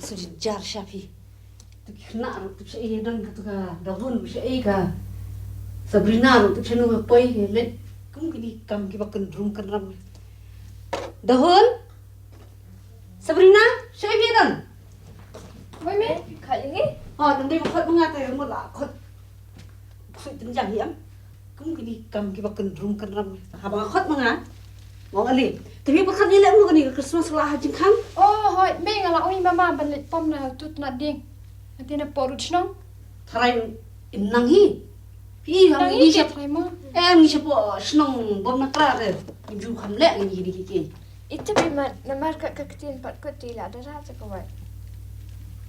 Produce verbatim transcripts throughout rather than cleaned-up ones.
Tu jin jar sha phi. Tu ki khynnah ruh tu sha ei don ka tu ka Dahun sha ei ka. Sabrina ruh tu sha nu ka poi ka leit. Kum kini kam kiba kynrum kynram. Dahun. Sabrina, sha ei phi don. Wei me, kha ïa ngi. Ha, dang dei ba khot ma nga te mut la khot. Suk tynjang hi am. Kum kini kam kiba kynrum kynram. Haba nga khot ma nga. Ngong ali. Te phi pyrkhat ïa leh mano kane ka Christmas la ha jingkhang. Oh, hoi, me nga la ong ïa mama ban leit pom na tu tnat dieng. Ati na por u chnong. Tharai im nang hi. Phi ha ngi shapoh. Tharai mo. Em ngi shapoh shnong Bom Nakra te. Ju kham leh ngi kini ki ki. Ita bi mat namar ka ka ktien pat kut ti la da ra cha ka wai.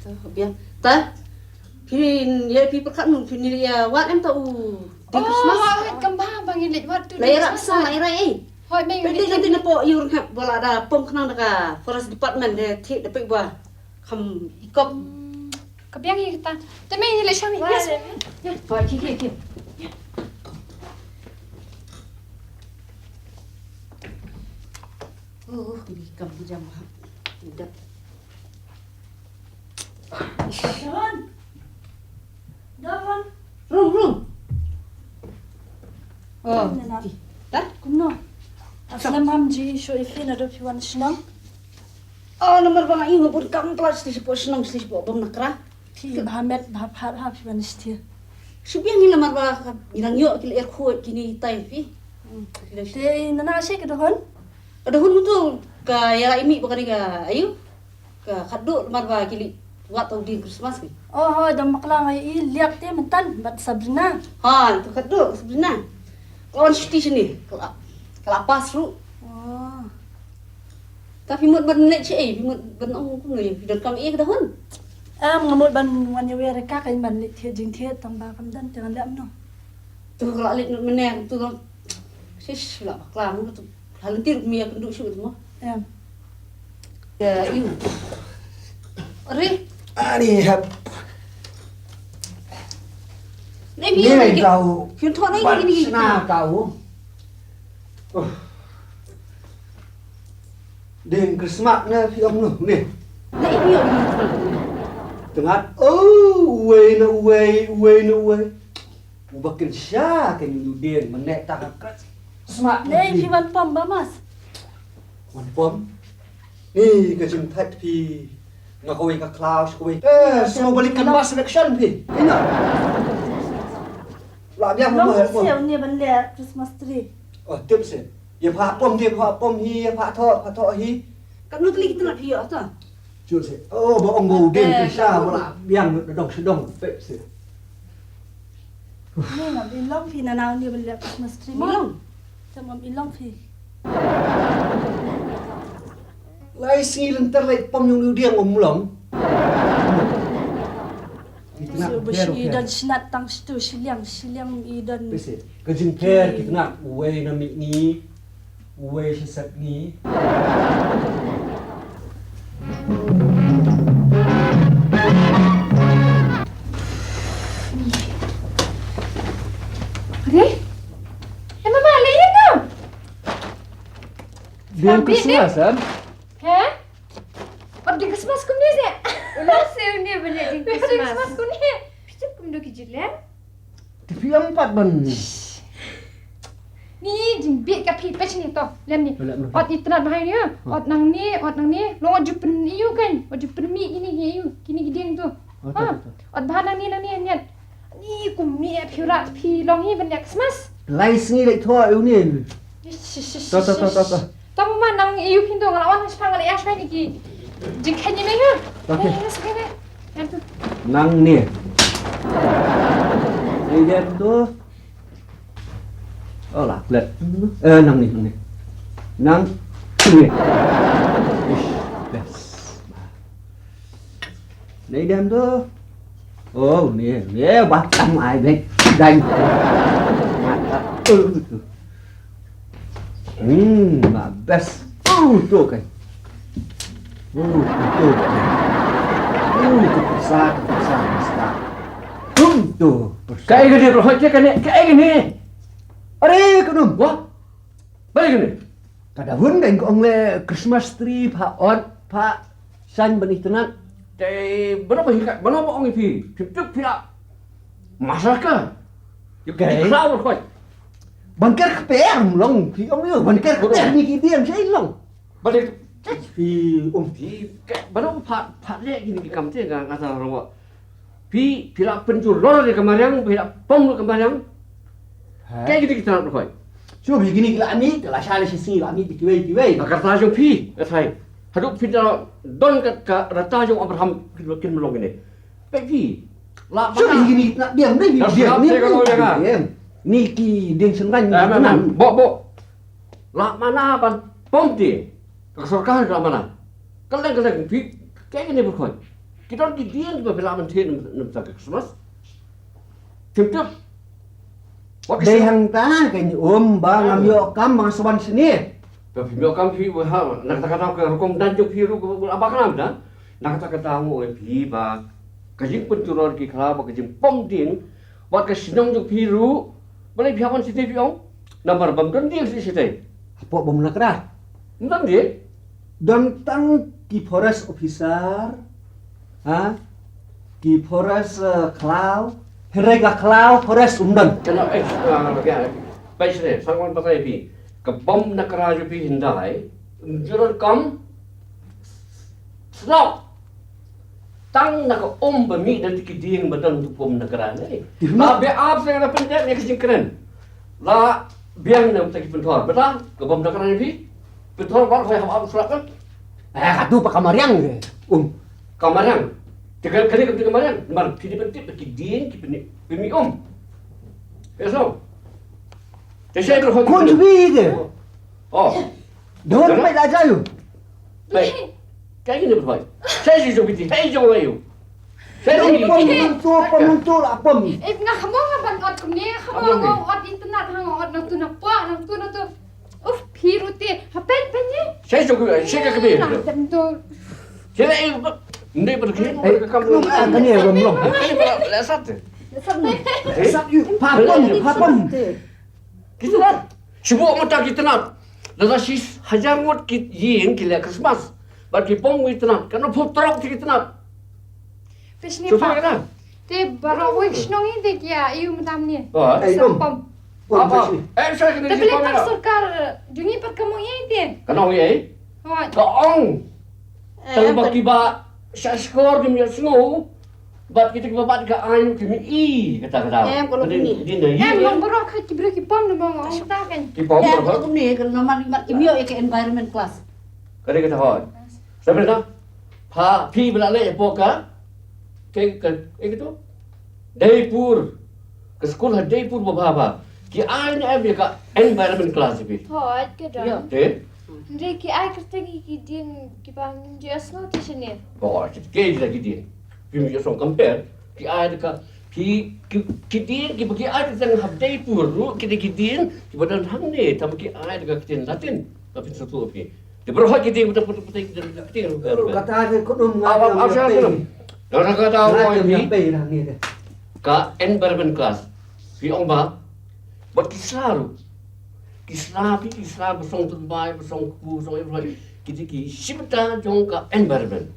To biang. Ta. Phin ïa phi pyrkhat mano phin ïa wad em ta u ding Christmas. Oh, kam ba ba ngin leit wad tu. La ïa rap sa la ïa rai ei. Hoi me ngin leit. Phi na pok ïa u rngap ba la da pom khnang da ka forest department de thik da pek ba kham ikop. Ka biang ïa kita. Te me ngin leit shang ni. Hoi ki ki ki. Oh, ni kam jam ha. Dak. Don. Don. Rung, rung. Oh, Nana. Ti. Ta? Kumno? Aslam ham ji shu ifi na do phi wan shnong. Oh, namar ba nga ïoh bun kam plas ti shu po shnong ti shu po Bom Nakra. Phi ba met ba phat ha phi wan stia. Shu biang ni namar ba ngi nang ïoh ki lyer khuid kini tai phi. Te nana shi ka dohon? Ka dohon tu ka ïa imi ba kani ka ayu. Ka khadduh namar ba ki leit wad tau ding Christmas ki. Oh, hoi, dang bakla ngai i liak te myntan bad Sabrina. Ha, tu khadduh Sabrina. Ka on shuti shini. Ka la, ka la pass ruh. Oh. Ta phi mut ban leit shi ei, phi mut ban ong kumno ïa phi donkam ei ka dohon. Em, nga mut ban wan ïa wer ka ka ban leit thied jingthied tang ba kam don te ngan leh mano. Tu ka la leit mynne tu ka. Shish, la bakla mut tu. Hal ntir mi ïa kynduh shuh tu mo. Em. Ïa, ïu. Ari. Ari hap. Nei, mi ïa kau. Phi thoh nei, ban ni, ni. Sna kau. Oh. Ding Christmas ne phi ong noh ne. Nei, phi ong. Tyngat. Oh, uwei na uwei, uwei na uwei. Uba kynsha ka ngi u dien mynne ta ka kret. Sma. Nei, phi wan pom ba mas. Wan pom. Ni ka jingthait phi. Nga kawei ka khlaw, kawei. Eh, sma balik kan mas selection phi. Ina. La biang mo mo. Long mo. Ni ban le Christmas tree. Oh, tip se. Ïa pha pom hi, pha pom hi, ïa pha thoh, pha thoh hi. Katno tylli ki tnat phi ïoh to? Jul se. Oh, ba ong ba u dien pisa ba la biang da dong sha dong pep se. Ni ngam i long phi na nau ni ban leh Christmas tree. Ni long. Te ngam i long phi. Lai sngi lynter lai pom ïong u dien ong long. Ki tnat. Shu ba pher, shi pher. Don shnat tang stu shiliang, shiliang i don. Pese, ka jingpher ki tnat, uwei na mihngi, uwei shisat ngi. Re? Eh, mama, le ïa ka. Ding Christmas, em? He? Ot ding Christmas kumne se. Ulo se une bane ding Christmas. Christmas kumne. Phi tip kumno ki jileng? Te phi ong pat ban. Ni jingbit ka phi pech ni to. Lem ni. Lem ni. Ot itynnad bahai ni. Ot nangne, ot nangne. Long ot ju pyn ïu kan. Ot ju pynmih kini hi ïu. Kini ki dieng tu. Ot, ot, ot. Ot bha nangne, nangne, nangne. Ni kum ni e phi rat phi long hi ban leh Christmas. Lai sngi lai thoh ïu ni. Ish, ish, ish, ish. To, to, to, to, to. Tang ma nang ïu phi to nga la wan shpang nga la ïa shwai ni ki. Jingkhen ni ne ïu. Okay. Ni, ni, ni, ni. Nang ni. Ni dem tu. Oh, la klet. Eh, nang ni, nang ni. Nang ni. Ish, best. Nei dem tu. Oh, ni, ni ba tam ai bek. Dang. Hmm, ma best. Oh, tu kan. Oh, tu. Oh, tu pisa, tu pisa, pisa. Hmm, tu. Kaei kane, bro? Hoi, kaei kane? Kaei kane? Are, ka num. Wah. Balei kane? Ka dahun kan ka ong le Christmas tree pha ot pha shang ban itynnad. Te bano ba hikai, bano ba ong ïa phi, phi tip phi la massacre. Ïa ki khlaw khoi. Ban ker kper ym long, phi ong ïa ban ker kper ni ki dieng shei long. Ba dei phi ong phi, bano ba pha pha leh kine ki kam te nga nga sa ong. Phi phi la pynjulor ïa ka mariang, phi la pom lut ka mariang. Kaei kine ki tnat khoi? Shu phi kine ki la mih, te la shah la shi sngi la mih kiwei kiwei. Ka rta jong phi, ka thai. Haduh phi da don ka, ka rta jong Abraham kin, kin long kine. Peit phi. La shu phi kine ki tnat dieng, dei phi dieng, ni ki dieng sengran. Bo bo. La mana ban pom dieng. Ka sorkar ka la mana. Ka leng ka leng phi. Kaei kine ba khoi? Ki don ki dieng ba phi la ban theh nam nam ta ka Christmas. Tip tip. Dei hangta ka ïa um ba ngam ïoh kam ba nga sa wan shane. Ba phim ïoh kam phi ba ha na kata kata ka rukom dan jong phi ruh ka ba ka nam da. Na kata kata ngo ïa phi ba ka jingpynjulor ki khlaw ba ka jingpom dieng ba ka shnong jong phi ruh. Balei phi hap wan shatei phi ong? Namar bym don dieng shatei. Hapoh bym na kra. Ym don dieng. Don tang ki forest officer. Ha? Ki forest, eh, khlaw. Hynrei ka khlaw forest um don. Kano eh, ah, ya. Bai sre, sangwan patai pi. Ka bom na kara ju pi hindai. Juron kam. Slok. Tang na ka um ba mi dan ki ding ba dan tu bom na kara ni. Ba be ap se na pendet ni ka jingkren. La biang na ta ki pentor. Beta ka bom na kara ni pi. Pentor ba hoi hap ap slok kan. Eh, katu pa kamariang. Um. Kamariang. Tegal kali ka kamariang. Mar ki di pentit ki ding ki peni pemi um. Ya so. Te saya berhoi. Kun bi ke. Oh. Don pai la jayu. Pai. Kai ni berhoi. Saya si jong biti. Hai jong ayu. Saya si pom tu pom tu la pom. Eh, nga khamo nga ban ot kumne, khamo nga ot internet, nga ot nang tu nang pa, nang tu nang tu. Uf, phi ruh te. Ha pen pen ni. Sai jong ku, sai ka kebir. Lah tem tu. Kira eh, ni berkini. Eh, ka kam long ah, kani rom long. Kani ba la sat. Sat ni. Sat yu, hapon, hapon. Kita lah. Sibuk mata kita nak. Lada shi hajar ngut ki yin ki leh Christmas. Bad ki pom wi tenat. Kan pho trok ti kita nak. Pishni pa. Te baroh wei shnong i te kia iu mata mni. Ai pom. Pom. Eh, sorry, kena. Te beli par sorkar dungi par kamu i te. Kena wi ai. Hoi. Ka ong. Tang ba kiba sha skor di mi sngo. Bad kita kiba bad ka ain ki mi i kata kata. Em, kalau ni. Em, long baroh ka ki beri ki pom na bang ong ta kan. Ki pom. Em, kalau ni kalau nama mat ki mi i ke environment class. Kali kata hoi. Sampai dah. Pha phi ba la leh hapoh ka, ka, ka, eh, kito? Daipur. Ka skul ha Daipur ba bha bha. Ki ai ne em ïa ka environment class phi. Hooid, ka don. Te? Hynrei ki ai kyrteng ïa ki dieng kiba ngim ju ïohsngew te shane. Hooid, ki ai da ki dieng. Phim ju ïohsngew compare. Ki ai da ka, ki, ki, ki dieng kiba ki ai kyrteng ha Daipur ruh, ki da ki dieng kiba don hangne, tang ba ki ai da ka ktien Latin. Ka phin sngewthuh phi. Te baroh ki dieng, putih, putih, putih, ki dieng, ki dieng. Kata te kudum nga. Aw, aw, aw, sha kudum. Dang kata ong phi. Ka environment class. Phi ong ba. Bad ki sla ruh. Ki sla phi, ki sla ba song tynbai, ba song kpu, ba song everything. Ki dei ki shim bynta jong ka environment.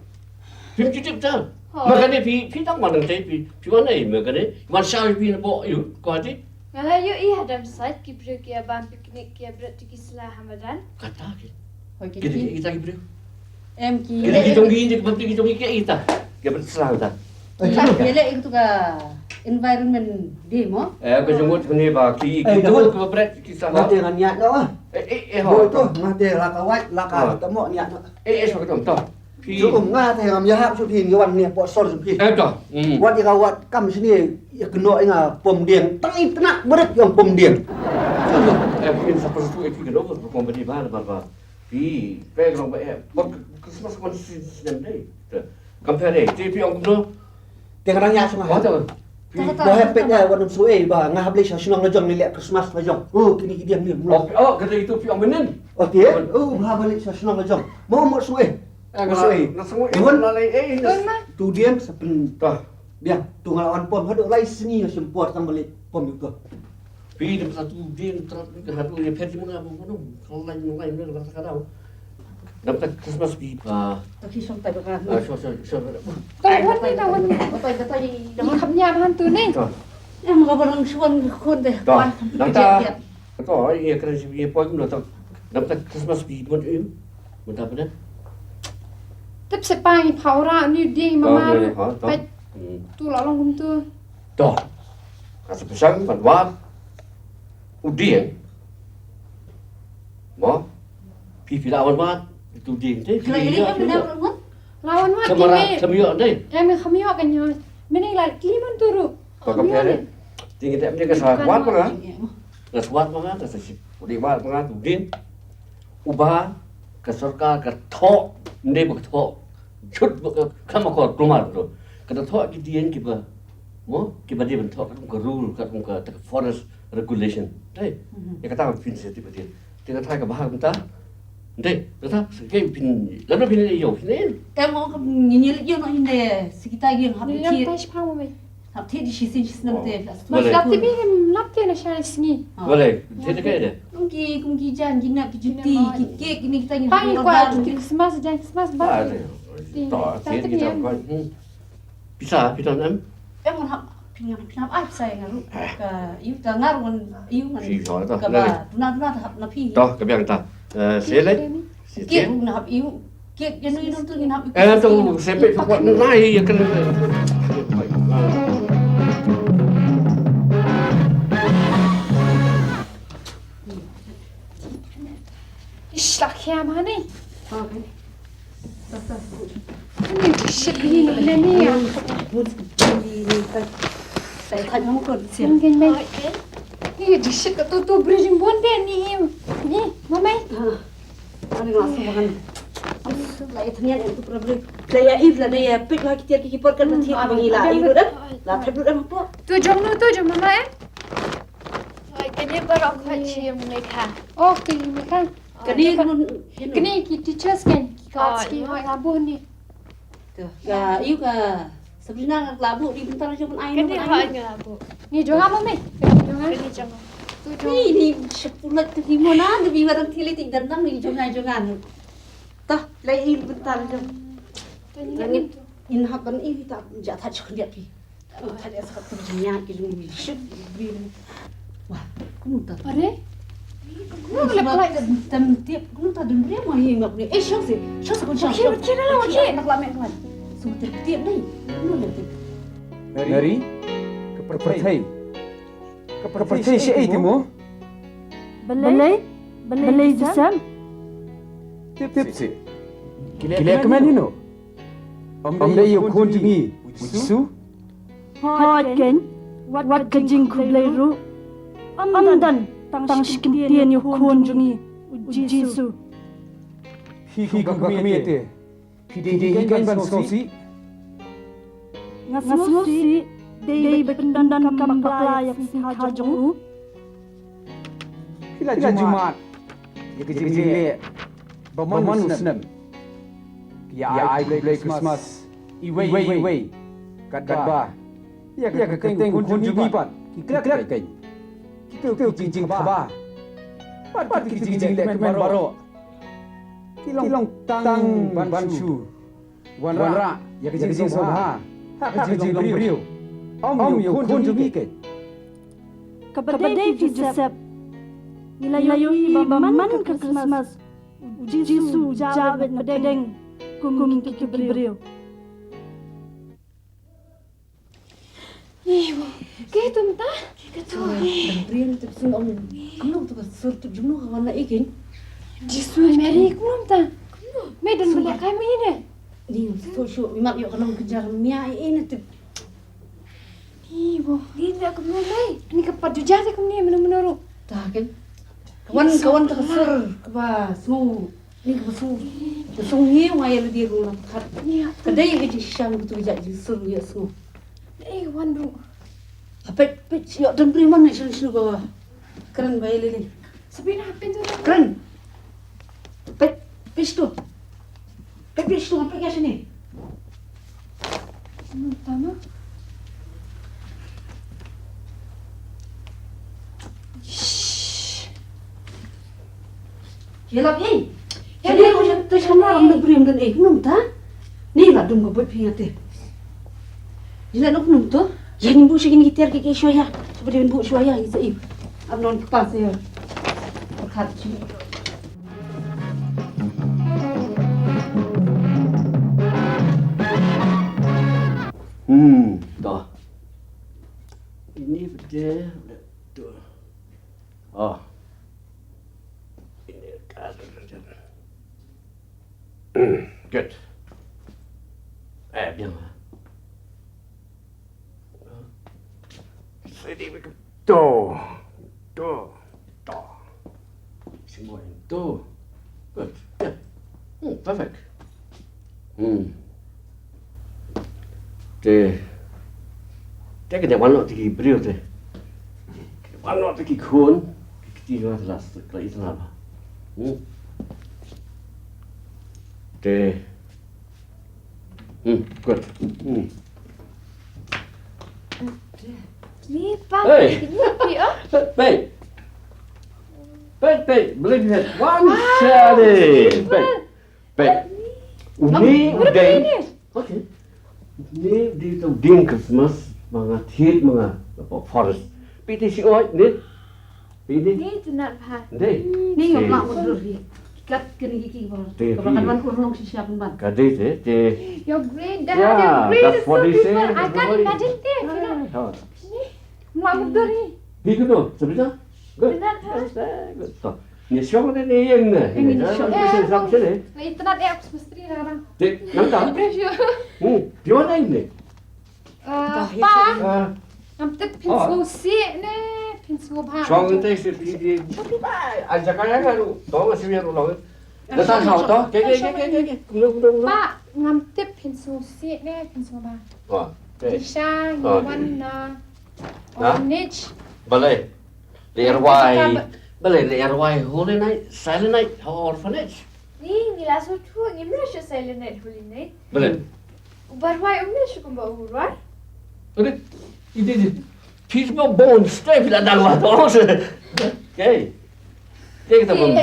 Phim ju tip ta. Ma kane phi, phi dang wan nangtei phi, phi wan ei ma kane. Wan sha phi na bo yu, ko ati. Nga la ïohi ha dam sait ki briew ki ïa bam picnic ki ïa bret ki sla ha madan. Kata ki. Hoi ki. Kita kita ki briew. Em ki. Kita ki jong ki, kita ki jong ki, kita. Ki bret sla kita. Ki ïa leh itu ka environment day mo. Eh, ka jong ngut ni ba ki, ki jong ngut ki bret ki sla. Ngate ngan ïa no ah. Eh, eh, eh, ho. Bo to, ngate la ka wait, la ka tamo ïa no. Eh, eh, so ka tamo. Phi. Shu um nga te ngam ïahap shu phi ngi wan ne pok sor shu phi. Eh, to. Hmm. Wat ïa ka wat kam shini ïa kynnoh ïa nga pom dieng. Tang i tnat beret ïong pom dieng. Eh, phi sa pos tu eh phi kynnoh pos pom beri ba ba ba. Phi, phi kynnoh ba eh. Pom Christmas kon si snem dei. Te. Kam phi dei. Te phi ong kynnoh. Te nga dang ïa shu nga. Wat to. Phi. Ba hep pet ïa wat num su eh ba nga hap leit sha shnong la jong ne leh Christmas la jong. Oh, kini ki dieng ni. Oh, oh, kata itu phi ong mynnin. Oh, te. Oh, ba hap leit sha shnong la jong. Mo mo su eh. Eh, nga la, nga sngewthuh, eh, nga la, eh, eh, tu dieng sa pyn. Tah. Biang, tu nga la wan pom haduh lai sngi nga shim por tang ba leit pom ïa ka. Phi dei sa tu dieng trot ni ka haduh ïa phet ïa nga ba pom. Ka lai ni lai ni la ka daw. Dam ta Christmas pi. Ah, Ta ki shong tai ba kan. ah, sure, sure, sure. To wan ni na wan ni. Ba tai ba tai. Ni kham nya ban tu ni. To, Em ka barang suan khun de. to. Dam ta. To, ye kren si ye poi kum to. Dam ta Christmas pi mon im. Mon ta pada. Tip se pa ni phaura ni ding To, mama. ne, ha, to. Pai Hmm. tu la long kum tu. To. Ka sa phew shang ban wad. U ding. Mo. Phi phi la wan wad. Tu ding te. Kira ini em na ngun. La wan wad Kamara ni. kami yo dei. Em ni kham ïoh ka ñiot. Mini la kli mon tu ru. To ka pher. Ding te em ding ka sa wad ma nga. Nga sa wad ma nga, nga sa shi. U ding wad ma nga tu ding. Uba ka sorkar ka thoh, ym dei ba ka thoh. Chut ba ka kham akor kulmar tu. Ka ta thoh ki dien kiba, mo, kiba dei ban thoh ka kum ka rule, ka kum ka, ka forest regulation. Dei. Ya kata phin se ti ba dien. Ti ka thai ka bahar mynta. Dei, kata sa ke phin, lano phin ïoh phin. Em o ka ni ni yo no hinde sikita gi hap Ni ti. yang tai shi pang mo me. Hap ti di shi sin shi nam te. Mas Boleh. lap ti bi lap ti na sha sngi. Boleh, te te ke de. Kum ki kum ki jan ki nap ki juti ki kek ni kita ni. Pai kwa ki Christmas jan Christmas ba. Ah, dei. To, te ni to ko. Pisa, pisa em. Em ngan hap pin ngan pin hap ai sai ngan ru ka yu ta ngar ngan yu ngan. Phi to, to. Ka ba tuna tuna ta hap na phi. To, ka biang ta. Eh, se le. Se Kek te. Ngan hap yu kek ya nui nung tu ngan hap yu. Eh, tu se pe ko nai ya kan. Ish la khia ma ni. Okay. Ni shit ni ni ni ya. Mut ni ni tai tai tai mo ko sia. Ni ni mai. Ni di shit ka tu tu bridging bond de ni. Ni ma mai. Ani nga su makan. Lai tanya itu problem. Lai ya ib la dai ya pik la kitir ki por kan mati ko ngi la ib dah. La pik dah apa? Tu jong nu tu jong ma mai. Oi, kane baroh ka chim ne ka. Oh, kini ni kan. Kani mun Kini ki teachers kan. Ki ka ski hoi nga buh ni. Ka iu ka Sabrina nga labu di bentar jong ai. Kane hoi nga labu. Ni jong nga mami. Jong nga. Kane jong. Tu jong. Ni ni sepulat tu di mana tu di barang tili ti dan ni jong ai jong ai. Tah, lai i bentar jong. Langit in hakan i ta ja ta chok dia pi. Tadi asa tu jenya ki jong ni shit. Wah, kunu ta. Are? Kunu ta lep lai tam tip kunu ta dun bre ma hi ngap ni. Eh, shang si, shang si kun shang. Okey, okey, dah lah, okey. Nak lama kan. Semua tip tip ni. Kunu le tip. Mary, ka pyrthei. Ka pyrthei shi ei te mo? Balei? Balei jisem? Tip si. Ki leh kmen ïa no? Ym dei ïa u khun jong ngi u Jisu? Hooid keiñ, wat ka jingkhublei ruh. Ym don tang shi kyntien ïa u khun jong ngi u Jisu. Hi kum ka kmie te. Phi dei hi keiñ ban sngewsih? Nga sngewsih dei ba pyndonkam bakla ïa ka sngewthuh jong u. Phi la ju mad ïa ka jingleh ba man u snem ki ïa ai khublei Christmas iwei iwei katba ïa ka kyrteng u khun jong ngi pat ki klet keiñ. Kito ki jingthaba bad kito ki jingleh kmen baroh ki long tang ban shu wanrah ïa ka jingsngewbha ha ka jinglong briew. Ym ïa u khun jong ngi keiñ. Kaba dei phi Joseph, ngi la ïohi ba man ka Christmas u Jisu u jah beit na pdeng kum kito ki briew. Ni wo. Ke tum ta? Ke tu. Briew te sum ong kumno tu ka sur tu jumno ka wan la ikin. Jisu Mary kumno ta? Me don bela kai me ne. Ni tu shu mat yo ka long kejar mia ini tu. Ni wo. Ni na kumno lai. Ni ka pat ju ja te kumne meno meno ru. Ta ken. Ka wan ka wan ta ka sur ka ba su. Ni ka ba su. Ka su ngi wa ya di ru la khat. Ni ya. Ka dei ka ji shang tu ja ji sur ni su. Eh wan ru. Peit peit ïoh don briew man ne shu shu ka. Kren ba ïa lili. Sabrina peit tu. Kren. Peit peit tu. Peit peit tu peit ïa sini. Tama. Ïa lap i. Te dei ko jat te shana ram da brim dan ei kumta. Ni la dum ko bot phi ate. Jila nok num to. Jan bu shi kini ter ki ki shwaya. Brim bu shwaya isa i. Am non ki pas ya. Khat shi. Hmm, to. Ini betul. To. Oh. Ini ka. Good. Eh, biang. Sini to. To. To. Sini to. Good. Yeah. Hmm, perfect. Hmm. Te. Te ka wan noh te ki briew te. Ka wan noh te ki khun. Ki kti ka la la i la ba. Hmm. Te. Hmm, good. Hmm. Ni pa. Hey. Ni pi oh. Hey. Hey, hey, believe it. One shot. Hey. Hey. Uni udah. Okay. Ni di tu ding Christmas manga thit manga apa forest. Piti si oi ni. Piti. Ni tu nak ha. Dei. Ni ngam lah mundur ni. Kat kini kiki bor. Dei. Kebangan man urung si siap man. Kadei dei. Dei. Your green, the, yeah, your green that's is what so they say. Beautiful. I can't imagine this, you know. Ni ngam lah mundur ni. Di kuno, sebenarnya. Good. Good. Ni shong ne ne yeng ne. Ni shong. Ni shong sini. Ni internet ya aku semestri lah orang. Dei, nang ta? Pressure. Hmm, di mana ini? Eh, pa. Ah. Ngam tip phin sngewsih ne, phin sngewbha. Shong te si di di. Aja kaya kan. Tong si biar ulang. Dah tak tahu toh. Ke ke ke ke ke. Kumno kumno kumno. Pa, ngam tip phin sngewsih ne, phin sngewbha. Wah. Disha ngi wan na. Orphanage. Balei? Leh rwai. Balei leh rwai Holy Night, Silent Night ha orphanage? Ni ngi la shu thuh ngim la shu Silent Night, Holy Night. Balei? U ba rwai um ne shu kumba u rwai. Ade, ide ide. Phi ba bon stay phi la dang wa to. Okay. Ke kita bon.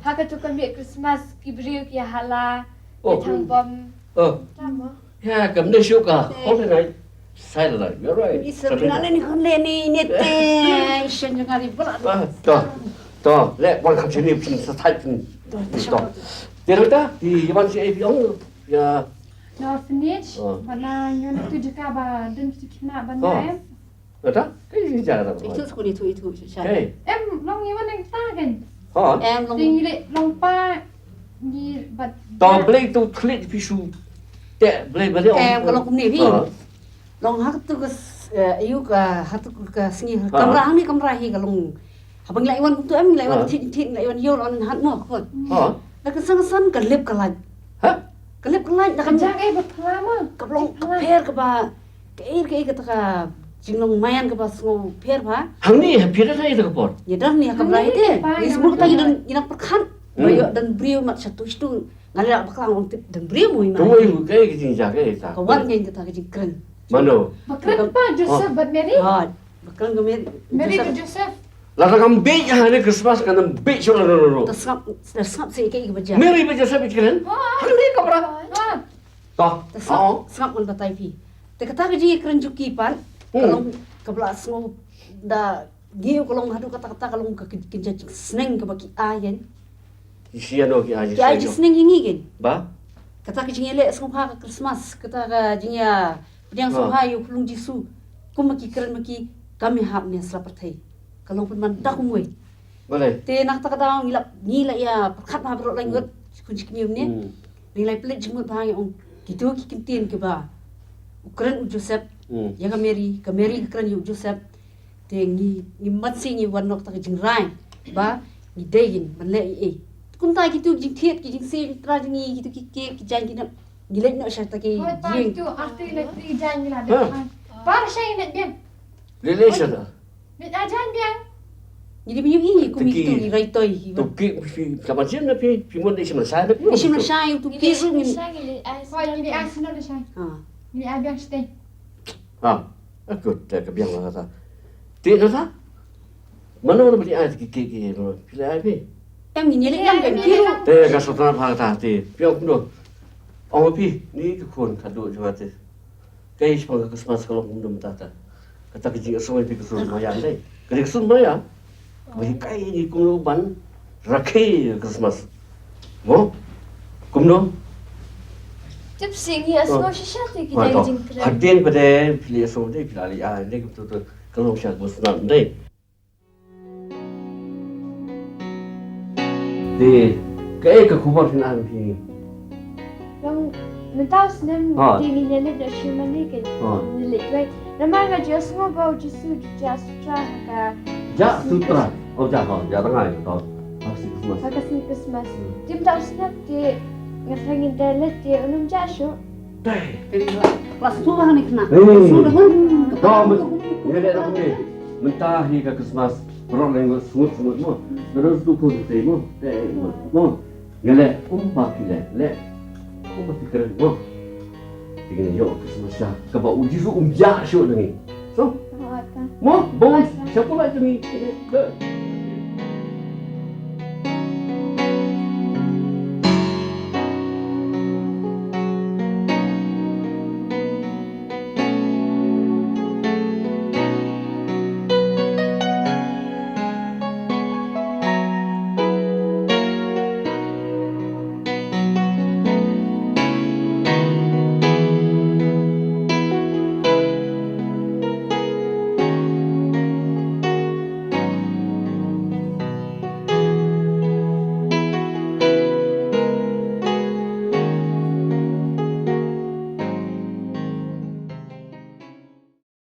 Ha ka tu ka miet Christmas ki briew ki hala. Oh. Ki thang bom. Oh. Tama. Ya, kam ne shu ka. Holy Night. Silent Night. You're right. Isa bina le ni khun le ni ni te. Isa nyang ari bla. To. To. Le wan kham sini pin sa thai pin. To. Te ta di wan si ai ong. Ya. No finish. Bana yon tu jaka ba dun tu kina bana. Kata? Kai jing jaka ta. Itu skul itu itu. Kai. Em long ni wan ta kan. Ha? Em long. Ting le long pa. Ni bat. Ta blei tu thlit pi shu. Te blei ba le. Em ka long kumne pi. Long ha tu ka ayu ka ha tu ka sngi kamra ni kamra hi ka long. Haba ngi la wan tu em ngi la wan thit thit ngi la wan yol on hat mo ko. Ha. La ka sang san ka lep ka lait. Ha? Ka lep ka lait la ka jang ai ba pla ma. Ka long pher ka ba ka ir ka ir ka ta ka jinglong mayan ka ba sngo pher ba. Hang ni ha pher ta ita ka por. Ni dar ni ha ka bra ite. Ni smu ta i don ina perkhan. Ba yo dan briew mat satu situ. Ngali la baklang ong tip dan briew mo i ma. Tu mo i ka ka jingjak ka ta. Ka wan ngi ka ta ka jingkren. Mano. Bakren pa Joseph bad Mary. Ha. Bakren ka Mary. Mary ka Joseph. La ka ngam bit ha ni Christmas ka ngam bit shu la ro ro. Ta sngap ta sngap si ka i ka baja. Mary baja sa bit kren. Hang ni ka bra. Ta sngap sngap ngan batai phi. Te kata ka jingkren juki pat. Ka long ka bla sngo da ngi ka long hadu kata kata ka long ka kinja jingsneng ka ba ki ayen. Ki sian o ki ai. Ki ai jingsneng ïa ngi kin. Ba. Kata ka jingïaleh sngewbha ka Christmas, kata ka jingïa pdiang sngewbha ïa u Khlung Jisu. Kum ma ki kren ma ki kam ïahap ne sla pyrthei. Ka long pynban da kumwei. Balei? Te na kata ka daw ngi la ngi la ïa pyrkhat bha baroh lai ngut. Kun jingkñia ne. Ngi la pynleit jingmut bha ngi ong kito ki ktien kiba u kren u Joseph ïa ka Mary, ka Mary ka kren ïa u Joseph. Te ngi ngi mat si ngi wan nok ta ka jingrai ba ngi dei ïa ban leh ei ei. Kumta kito ki jingthied ki jingsi tra jong ngi kito ki kek ki jaiñ ki nap ngi leit nok sha ta ki jing. Hoi pa kito arti leit ki jaiñ ngi la dep. Par sha ngi leit biang. Leit leit sha ta. Leit a jaiñ biang. Ngi dei ba ïohi kum kito ngi rai toi. To ki phi ka ban sim na phi phi mon dei sim na shai. Dei sim na shai to ki su ngi. Hoi ngi dei a sino dei shai. Ha. Ngi dei a biang shatei. Ha. Akut te ka biang la ta. Te na ta. Mano na beli ai ki ki ki no. Pila ai pi. Tang ngin ïaleh lang kan ki ruh. Te ka sutna pha ta te. Phi ong kumno? Ong phi ni ka khun ka duh jong nga te. Kaei shaphang ka Christmas ka long kumno mynta ta? Kata ka jingïaseng phi ka sun maya dei. Ka dei ka sun maya. Ba hi kaei ni kumno ban rakhe Christmas. Mo? Kumno? Tip sing ïa sngew shisha te ki dei jingkren. Hadien ba dei phi la ïaseng dei phi la leh ai dei kumto to ka long sha ka sun dei. Te kaei ka khubor phin ai phi? Long mynta u snem te ngin ïa leit da shu mane ke. Ngin leit wei. Namar nga ju sngew ba u Jisu ju jah sutra ha ka. Jah sutra. Oh jah ha jah tang ai to. Ha ka sngi Christmas. Ha ka sngi Christmas. Te mynta u snem te nga sa ngin da leit te u nym jah shuh. Dei. Klas tu lah ni kena. Hei. Klas tu lah. Kau men, ngele dah kumne. Mynta hi ka Christmas. Berok leng ngut sungut sungut mo. Berok tu pun te mo. Dei mo. Mo. Ngele um pa kile. Le. Um pa pikir mo. Tingin yo Christmas ya. Kaba uji su um ja shu dengi. So. Mo, bos. Siapa lah dengi? Dei.